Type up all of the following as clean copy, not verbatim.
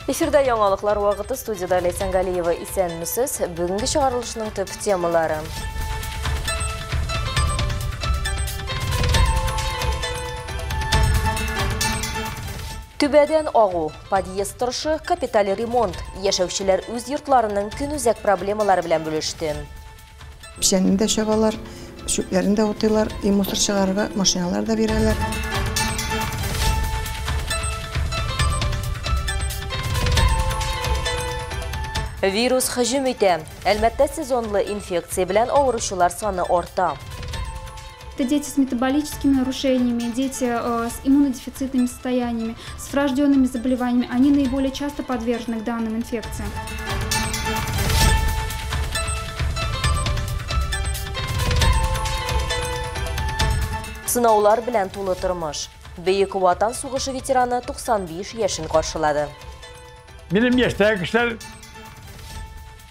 Эфирда яңалыклар вакыты, студияда Ләйсән Галиева. Исәнмесез. Бүгенге чыгарылышның төп темалары. Түбәдән агу, подъезд торышы, капиталь ремонт. Яшәүчеләр үз йортларының көнүзәк проблемалары белән бүлеште. Печәнне дә чабалар, чүпләрен дә утыйлар, и мусор чыгарырга машиналар да бирәләр. Вирус һөҗүм итә. Әлмәттә сезонлы инфекция белән авыручылар саны арта. Это дети с метаболическими нарушениями, дети с иммунодефицитными состояниями, с врожденными заболеваниями. Они наиболее часто подвержены к данным инфекциям. Сынаулар белән тулы тормыш. Бөек Ватан сугышы ветераны 95 яшен каршылады. Минем яшьтәге кешеләр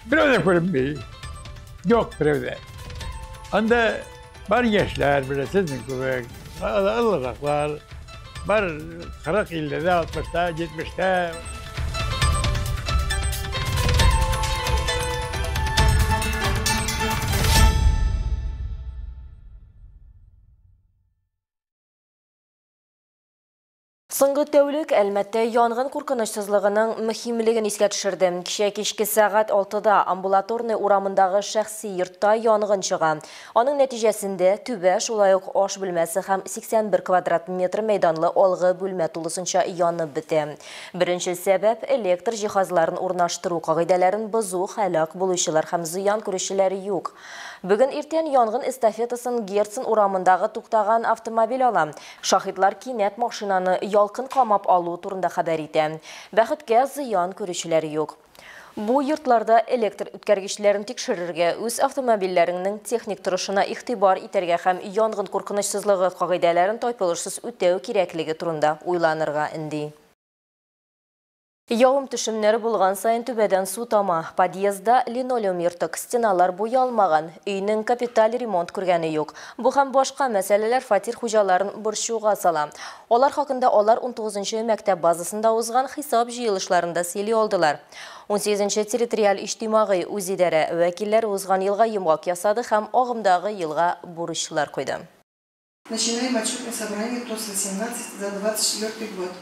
берәү дә күренми. Юк берәү дә. Анда бар яшьләр, беләсезме, күбрәк, олыраклар, бар 40, 50-дә, 60-та, 70-тә. Соңгы тәүлек Әлмәттә янгын куркынычсызлыгының мөһимлеген искә төшерде. Кичә кичке сәгать 6-да Амбулаторный урамындагы шәхси йортта янгын чыга. Аның нәтиҗәсендә түбә, шулай ук аш бүлмәсе һәм 81 квадрат метр мәйданлы алгы бүлмә тулысынча янып бетә. Беренче сәбәп электр җиһазларын урнаштыру кагыйдәләрен бозу, һәлак булучылар һәм зыян күрүчеләр юк. Бүген иртән янгын эстафетасын Герцен урамындагы туктаган автомобиль ала. Шаһитлар кинәт машинаны ялкын камап алу турында хәбәр итә. Бәхеткә, зыян күрүчеләр юк. Бу йортларда электр үткәргечләрен тикшерергә, үз автомобильләренең техник торышына игътибар итәргә һәм янгын куркынычсызлыгы кагыйдәләрен тайпылышсыз үтәү кирәклеге турында уйланырга өнди. Явым төшемнәре булган саен түбәдән су тама. Подъездда линолеум ертык, стеналар буялмаган, өйнең капиталь ремонт күргәне юк. Бу һәм башка мәсьәләләр фатир хуҗаларын борчуга сала. Алар хакында алар 19 мәктәп базасында узган хисап җыелышларында сөйли алдылар. 18 территориаль иҗтимагый үзидарә вәкилләре узган елга йомгак ясады һәм агымдагы елга бурычлар куйды. Начинаем отчетное собрание ТОС-18 за 24 год.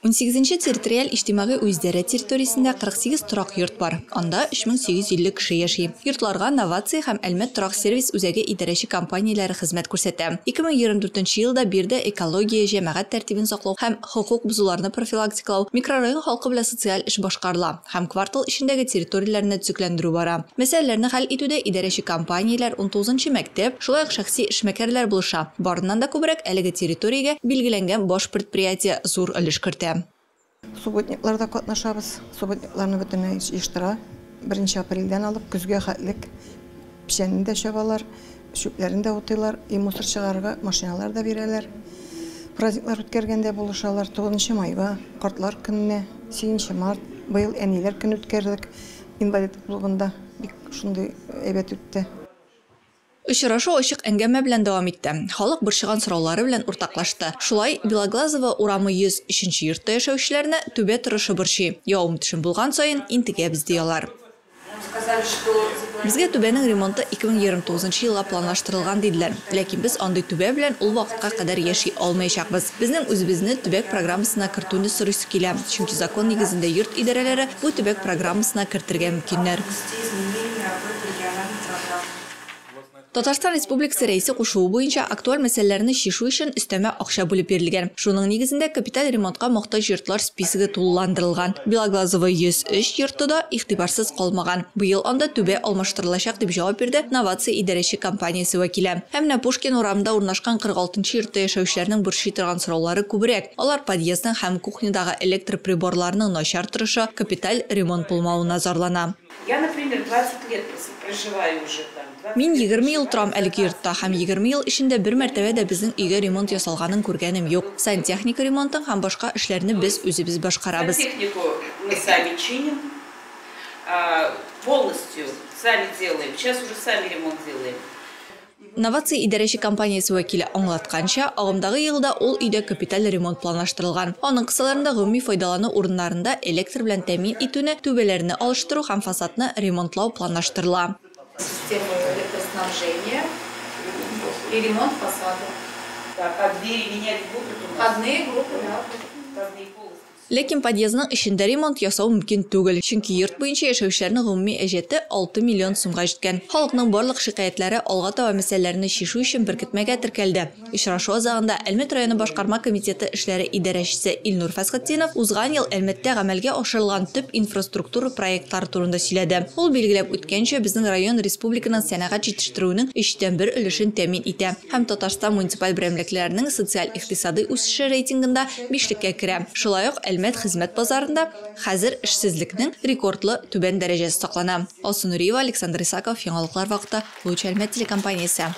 18 территориаль иҗтимагый үзидарә территориясендә 48 торак йорт бар. Анда 3850 кеше яши. Йортларга Новация һәм Әлмәт торак сервис үзәге идарәче компанияләре хезмәт күрсәтә. 2024 елда биредә экология, җәмәгать тәртибен саклау һәм хокук бозуларны профилактикалау, микрорайон халкы белән социаль эш башкарыла һәм квартал эчендәге территорияләрне төзекләндерү бара. Мәсьәләләрне хәл итүдә идарәче компанияләр, 19 мәктәп, шулай ук шәхси эшмәкәрләр булыша. Барыннан да күбрәк әлеге территориягә билгеләнгән баш предприятие зур өлеш кертә. Субботникларда катнашабыз. Субботникларны бөтенләй җыештыра. 1 апрельдән алып көзгә хәтлек печәнне дә чабалар, чүпләрен дә утыйлар, и мусор чыгарырга машиналар да бирәләр. Праздниклар үткәргәндә булышалар. 9 майга, картлар көненә, 8 март, быел әниләр көне үткәрдек. Инвалид клубында бик шундый әйбәт үтте. Очрашу ачык әңгәмә белән дәвам итте. Халык борчыган сораулары белән уртаклашты. Шулай Белоглазово урамы 103 йортта яшәүчеләрне түбә торышы борчый. Явым төшем булган саен интегәбез ди алар. Безгә түбәнең ремонты 2029 елга планлаштырылган диделәр. Ләкин без андый түбә белән ул вакытка кадәр яши алмаячакбыз. Безнең үзебезне төбәк программасына кертүне сорыйсы килә. Чөнки закон нигезендә йорт идарәләре бу төбәк программасына кертергә мөмкиннәр. Татарстан Республикасы рәисе кушуы буенча актуаль мәсьәләләрне чишү өчен өстәмә акча бүлеп бирелгән. Шуның нигезендә капиталь ремонтка мохтаҗ йортлар списогы тулыландырылган. Белоглазово 103 йорты да игътибарсыз калмаган. Быел анда түбә алмаштырылачак дип җавап бирде Новация идарәче компаниясе вәкиле. Һәм менә Пушкин урамында урнашкан 46 йортта яшәүчеләрнең борчый торган сораулары күбрәк. Алар подъездның һәм кухнядагы электр приборларының начар торышы, капиталь ремонт булмавына зарлана. Я, например, 20 лет проживаю уже там. Мин 20 ел торам әлеге йортта һәм 20 ел эчендә бер мәртәбә дә безнең өйгә ремонт ясалганын күргәнем юк. Сантехника ремонтын һәм башка эшләрне без үзебез башкарабыз. Сантехнику мы сами чиним, полностью сами делаем. Сейчас уже сами ремонт делаем. Новация идарәче компаниясе вәкиле аңлатканча, агымдагы елда ул өйдә капиталь ремонт планлаштырылган. Аның кысаларында гомуми файдалану урыннарында электр белән тәэмин итүне, түбәләрне алыштыру һәм фасадны ремонтлау планлаштырыла. Систему электроснабжения и ремонт фасада. Так, а двери менять будут у нас? Входные группы, да. Входные полностью. Ләкин подъездның эчендә ремонт ясау мөмкин түгел, чөнки йорт буенча яшәүчеләрнең гомуми әҗәте 6 миллион сумга җиткән. Халыкның барлык шикаятьләре алга таба мәсьәләләрне чишү өчен беркетмәгә теркәлде. Очрашу азагында Әлмәт районы башкарма комитеты эшләре идарәчесе Илнур Фәсхетдинов узган ел Әлмәттә гамәлгә ашырылган төп инфраструктура проектлары турында сөйләде. Ул билгеләп үткәнчә, безнең район республиканың сәнәгать җитештерүенең 1/3 өлешен тәэмин итә һәм Татарстан муниципаль берәмлекләренең социаль-икътисадый үсеше рейтингында бишлеккә керә. Шулай ук Әлмәт хезмәт базарында хәзер эшсезлекнең рекордлы түбән дәрәҗәсе саклана. Алсу Нуриева, Александр Исаков, Яңалыклар вакыты, Луч Әлмәт телекомпаниясе.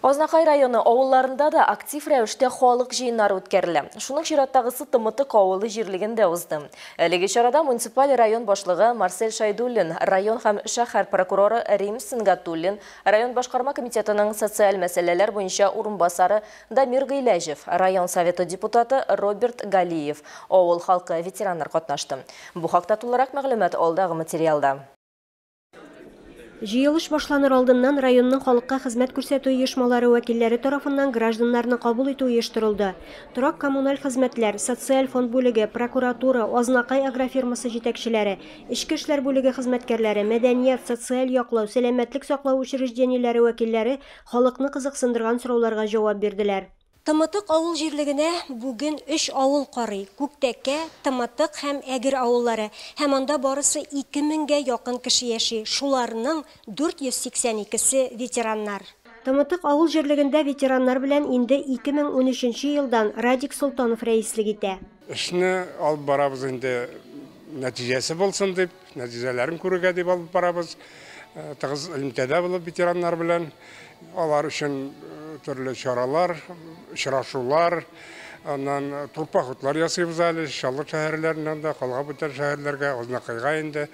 Азнакай районы авылларында да актив рәвештә халык җыеннары үткәрелә. Шуның чираттагысы Тымытык авылы җирлегендә узды. Әлеге чарада муниципаль район башлыгы Марсель Шайдуллин, район һәм шәһәр прокуроры Рим Сингатуллин, район башкарма комитетының социаль мәсьәләләр буенча урынбасары Дамир Гыйләҗев, район советы депутаты Роберт Галиев, авыл халкы ветераннар катнашты. Бу хакта тулырак мәгълүмат алдагы материалда. Җыелыш башланыр алдыннан районның халыкка хезмәт күрсәтү оешмалары вәкилләре тарафыннан гражданнарны кабул итү оештырылды. Торак коммуналь хезмәтләр, социаль фонд бүлеге, прокуратура, Азнакай агрофирмасы җитәкчеләре, эчке эшләр бүлеге хезмәткәрләре, мәдәният, социаль яклау, сәламәтлек саклау учреждениеләре вәкилләре халыкны кызыксындырган сорауларга җавап бирделәр. Тымытык авыл җирлегенә бүген 3 авыл карый. Күктәкә, Тымытык һәм Әгер авыллары. Һәм анда барысы 2000гә якын кеше яши. Шуларның 482-се ветераннар. Тымытык авыл җирлегендә ветераннар белән инде 2013 елдан Радик Солтанов рәислек итә. Эшне алып барабыз инде нәтиҗәсе булсын дип, нәтиҗәләрен күрергә дип алып барабыз. Тыгыз элемтәдә булып ветераннар белән алар өчен төрле чаралар, очрашулар, аннан турпоходлар ясыйбыз әле, Чаллы шәһәрләреннән дә, калган бүтән шәһәрләргә, Азнакайга инде.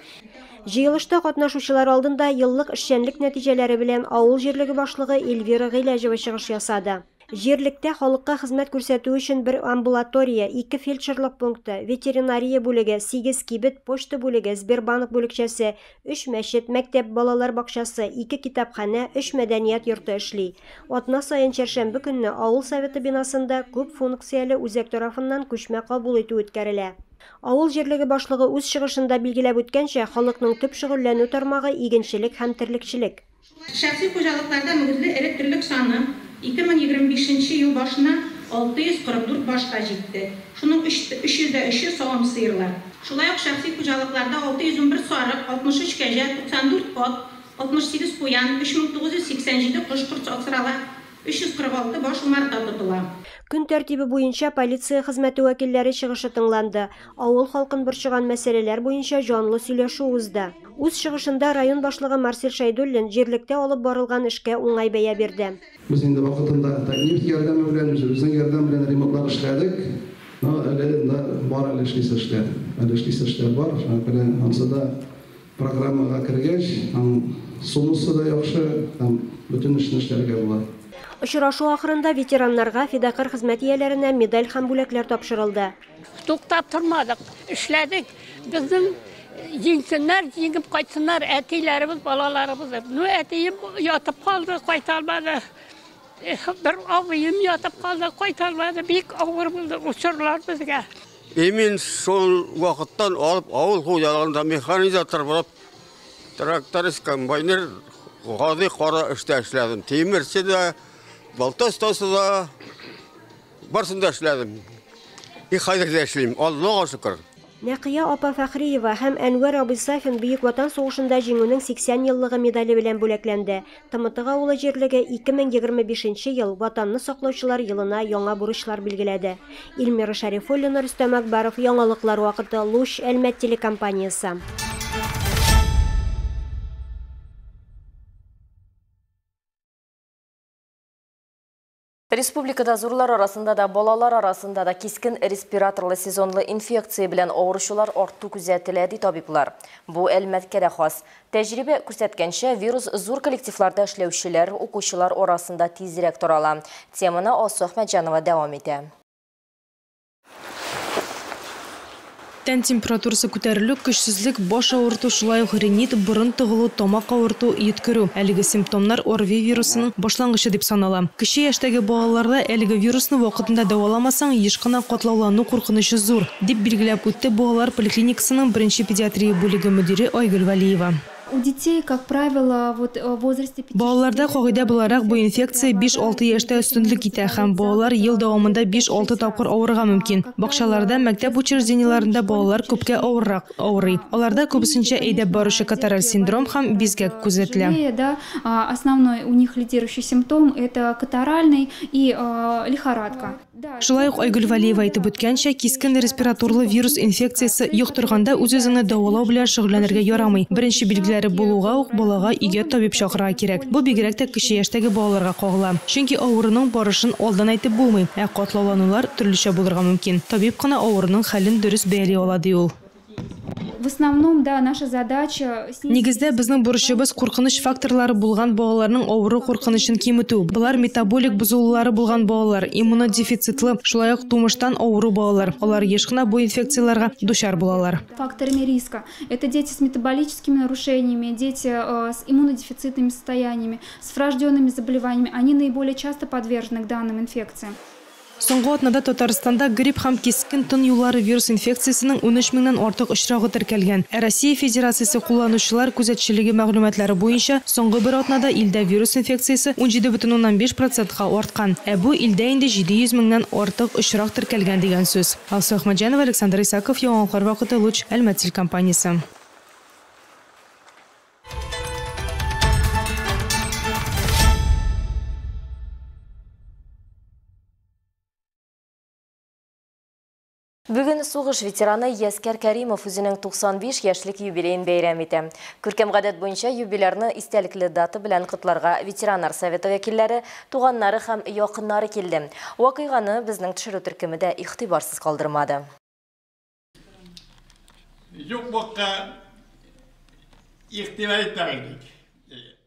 Җыелышта катнашучылар алдында еллык эшчәнлек нәтиҗәләре белән авыл җирлеге башлыгы Эльвира Гыйләҗева чыгыш ясады. Җирлектә халыкка хезмәт күрсәтү өчен бер амбулатория, 2 фельдшерлык пункты, ветеринария бүлеге, 8 кибет, почта бүлеге, Сбербанк бүлекчәсе, 3 мәчет, мәктәп, балалар бакчасы, 2 китапханә, 3 мәдәният йорты эшли. Атна саен чәршәмбе көнне авыл советы бинасында күп функцияле үзәк тарафыннан күчмә кабул итү үткәрелә. Авыл җирлеге башлыгы үз чыгышында билгеләп үткәнчә, халыкның төп шөгыльләнү тармагы игенчелек һәм терлекчелек. Шәхси хуҗалыкларда мөгезле эре терлек саны 2025 ел башына 644 башка җитте. Шуның 303-е савым сыерлар. Шулай ук шәхси хуҗалыкларда 611 сарык, 63 кәҗә, 94 ат, 68 куян, 3987 кош-корт асрала, 346 баш умарта тотыла. Көн тәртибе буенча полиция хезмәте вәкилләре чыгышы тыңланды. Авыл халкын борчыган мәсьәләләр буенча җанлы сөйләшү узды. Үз чыгышында район башлыгы Марсель Шайдуллин җирлектә алып барылган эшкә уңай бәя бирде. Без инде вакытында нефть ярдәме белән, үзебезнең ярдәм белән ремонтлар эшләдек. Но әле бар әле эшлисе эшләр. Әле эшлисе эшләр бар. Шуңа күрә ансы да программага кергәч, аның суммасы да яхшы, һәм бөтен эшне эшләргә була. Очрашу ахырында ветераннарга, фидакарь хезмәт ияләренә медаль һәм бүләкләр тапшырылды. Туктап тормадык, эшләдек. Безнең җиңсеннәр, җиңеп кайтсыннар әтиләребез, балаларыбыз. Ну, әтием ятып калды, кайта алмады. Бер абыем ятып калды, кайта алмады. Бик авыр булды учурлар безгә. Мин шул вакыттан алып авыл хуҗалыгында механизатор булып, тракторист, комбайнер, гади кара эштә эшләдем. Тимерче дә, балта остасы да, барысын да эшләдем. И хәзер дә эшлим, Аллага шөкер. Нәкыя апа Фәхриева һәм Әнвәр абый Сафин Бөек Ватан сугышында җиңүнең 80 еллыгы медале белән бүләкләнде. Тымытык авылы җирлеге 2025 ел Ватанны саклаучылар елына яңа бурычлар билгеләде. Эльмира Шәрифуллина, Рөстәм Акбаров, Яңалыклар вакыты, Луч Әлмәт телекомпаниясе. Республикада зурлар арасында да, балалар арасында да кискен респираторлы сезонлы инфекция белән авыручылар арту күзәтелә, ди табиблар. Бу Әлмәткә дә хас. Тәҗрибә күрсәткәнчә, вирус зур коллективларда эшләүчеләр, укучылар арасында тизрәк тарала. Теманы Алсу Әхмәтҗанова дәвам итә. Тән температурасы күтәрелү, көчсезлек, баш авырту, шулай ук ринит, борын тыгылу, тамак авырту, йөткерү. Әлеге симптомнар ОРВИ вирусының башлангычы дип санала. Кече яшьтәге балаларда әлеге вирусны вакытында дәваламасаң, еш кына катлаулану куркынычы зур, дип билгеләп үтте балалар поликлиникасының беренче педиатрия бүлеге мөдире Айгөл Вәлиева. У детей, как правило, вот в возрасте Балаларда кагыйдә буларак бу инфекция 5-6 яшьтә өстенлек итә һәм балалар ел дәвамында 5-6 тапкыр авырырга мөмкин. Бакчаларда, мәктәп учреждениеләрендә балалар күпкә авыррак авырый. Аларда күбесенчә әйдәп баручы катараль синдром һәм бизгәк күзәтелә. Да, основной у них лидирующий симптом это катаральный и лихорадка. Шулай ук Айгөл Вәлиева әйтеп үткәнчә, кискен респираторлы вирус инфекциясе йоктырганда үз-үзеңне дәвалау белән шөгыльләнергә ярамый. Беренче билгеләре булуга ук балага өйгә табиб чакырырга кирәк. Бу бигрәк тә кече яшьтәге балаларга кагыла. Чөнки авыруның барышын алдан әйтеп булмый, ә катлауланулар төрлечә булырга мөмкин. Табиб кына авыруның хәлен дөрес бәяли ала, ди ул. В основном, да, наша задача Нигездә безнең бурычыбыз куркыныч факторлары булган балаларның авыру куркынычын киметү. Болар метаболик бозылулары булган балалар, иммунодефицитлы, шулай ук тумыштан авыру балалар. Алар еш кына бу инфекцияләргә дучар булалар. Факторами риска. Это дети с метаболическими нарушениями, дети с иммунодефицитными состояниями, с врожденными заболеваниями. Они наиболее часто подвержены к данным инфекциям. Соңгы атнада Татарстанда грипп һәм кискен тын юллары вирус инфекциясенең 13 меңнән артык очрагы теркәлгән. Ә Россия Федерациясе кулланучылар күзәтчелеге мәгълүматлары буенча соңгы бер атнада илдә вирус инфекциясе 17,5%-ка арткан. Ә бу илдә инде 700 меңнән артык очрак теркәлгән дигән сүз. Алсу Әхмәтҗанова, Александр Исаков, Яңалыклар вакыты, Луч, Әлмәт телекомпаниясе. Бүген сугыш ветераны Яскәр Кәримов үзенең 95 яшьлек юбилеен бәйрәм итә. Күркәм гадәт буенча юбилярны истәлекле дата белән котларга ветераннар советы вәкилләре, туганнары һәм якыннары килде. Вакыйганы безнең төшерү төркеме дә игътибарсыз калдырмады. Юк-бакка игътибар итмәдек.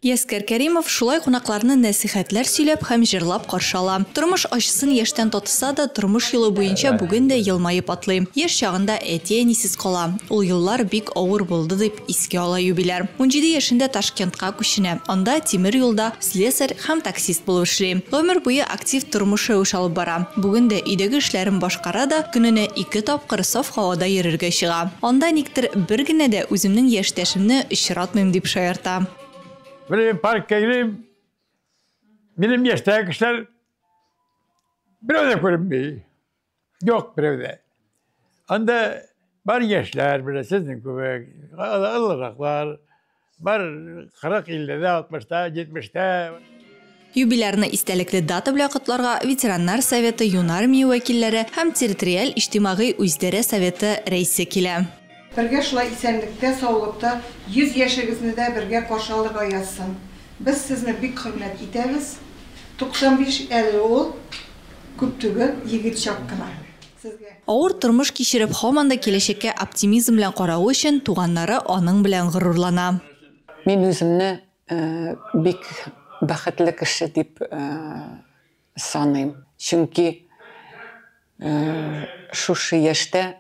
Яскәр Кәримов шулай кунакларны нәсихәтләр сөйләп һәм җырлап каршы ала. Тормыш ачысын яшьтән татыса да, тормыш юлы буенча бүген дә елмаеп атлый. Яшь чагында әти-әнисез кала. Ул еллар бик авыр булды дип искә ала юбиляр. 17 яшендә Ташкентка күченә. Анда тимер юлда слесарь һәм таксист булып эшли. Гомер буе актив тормыш рәвеше алып бара. Бүген дә өйдәге эшләрен башкара да, көненә 2 тапкыр саф һавада йөрергә чыга. Анда никтер бер генә дә үземнең яшьтәшемне очратмыйм дип шаярта. Менә паркка килеп, минем яшьтәге кешеләр берәү дә күренми. Юк берәү дә. Анда бар яшьләр, беләсезме, күбәк, олыраклар, бар 40, 50-дә, 60-та, 70-тә. Юбилярны истәлекле дата белән котларга ветераннар советы, юнармия вәкилләре һәм территориаль иҗтимагый үзидарә советы рәисе килә. Бергә шулай исәнлектә, саулыкта 100 яшегезне дә бергә каршы алырга язсын. Без сезне бик хөрмәт итәбез. 95 әле ул күп түгел, егет чак кына. Сезгә. Авыр тормыш кичереп, һаман да киләчәккә оптимизм белән каравы өчен туганнары аның белән горурлана. Мин үземне бик бәхетле кеше дип саныйм. Чөнки шушы яшьтә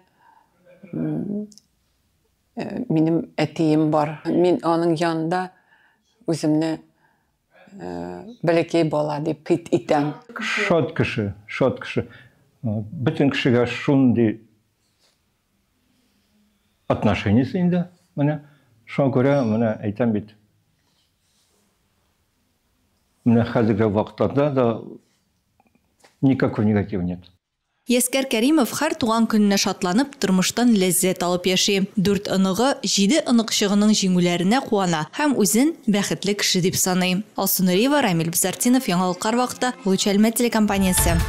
минем әтием бар. Мин аның янында үземне бәләкәй бала дип хис итәм. Шат кеше, шат кеше. Бөтен кешегә шундый отношениесе инде. Менә шуңа күрә менә әйтәм бит. Менә хәзерге вакытларда да никакой негатива нет. Яскәр Кәримов һәр туган көненә шатланып, тормыштан ләззәт алып яши. 4 оныгы, 7 оныкчыгының җиңүләренә куана һәм үзен бәхетле кеше дип саный. Алсу Нуриева, Рамил Бзартинов, Яңалыклар вакыты, Луч Әлмәт телекомпаниясе.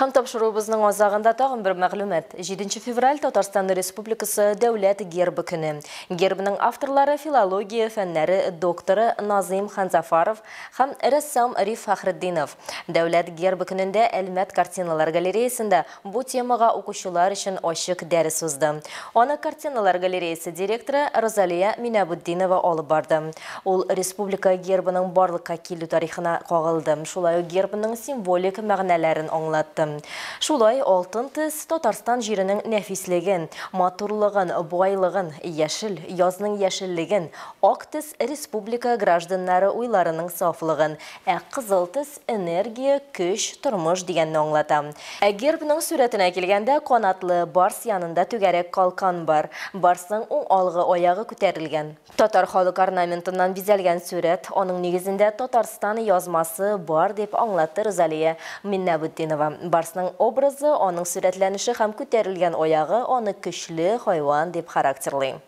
Һәм тапшыруыбызның азагында тагын бер мәгълүмат. 7 февраль Татарстан Республикасы Дәүләт гербы көне. Гербның авторлары филология фәннәре докторы Назыйм Ханзафаров һәм рәссам Риф Фәхретдинов. Дәүләт гербы көнендә Әлмәт картиналар галереясында бу темага укучылар өчен ачык дәрес узды. Аны картиналар галереясы директоры Розалия Минәбутдинова алып барды. Ул республика гербының барлыкка килү тарихына кагылды. Шулай ук гербның символик мәгънәләрен аңлатты. Шулай алтын төс Татарстан җиренең нәфислеген, матурлыгын, байлыгын, яшел, язның яшеллеген, ак төс республика гражданнары уйларының сафлыгын, ә кызыл төс энергия, көч, тормыш дигәнне аңлата. Ә гербның сурәтенә килгәндә, канатлы барс янында түгәрәк калкан бар. Барсның уң алгы аягы күтәрелгән. Татар халык орнаментыннан бизәлгән сурәт, аның нигезендә Татарстан язмасы бар дип аңлатты Розалия Миннәбутдинова. Барсның образы, аның сурәтләнеше һәм күтәрелгән аягы аны көчле хайван дип характерлый.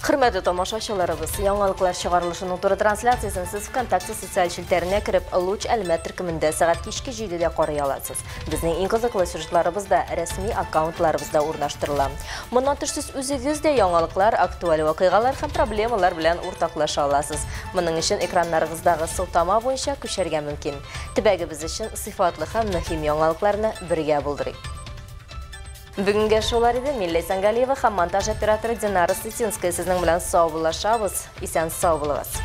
Хөрмәтле тамашачыларыбыз, яңалыклар чыгарылышының туры трансляциясен сез ВКонтакте социаль челтәренә кереп, Луч Әлмәт төркемендә сәгать кичке 7-дә карый аласыз. Безнең иң кызыклы сюжетларыбыз да рәсми аккаунтларыбызда урнаштырыла. Моннан тыш сез үзегез дә яңалыклар, актуаль вакыйгалар һәм проблемалар белән уртаклаша аласыз. Моның өчен экраннарыгыздагы сылтама буенча күчәргә мөмкин. Төбәгебез өчен сыйфатлы һәм мөһим яңалыкларны бергә булдырыйк. Бүгенгә шулар иде. Мин Ләйсән Галиева һәм монтаж операторы Динара Сытинская сезнең белән саубуллашабыз. Исән сау булыгыз.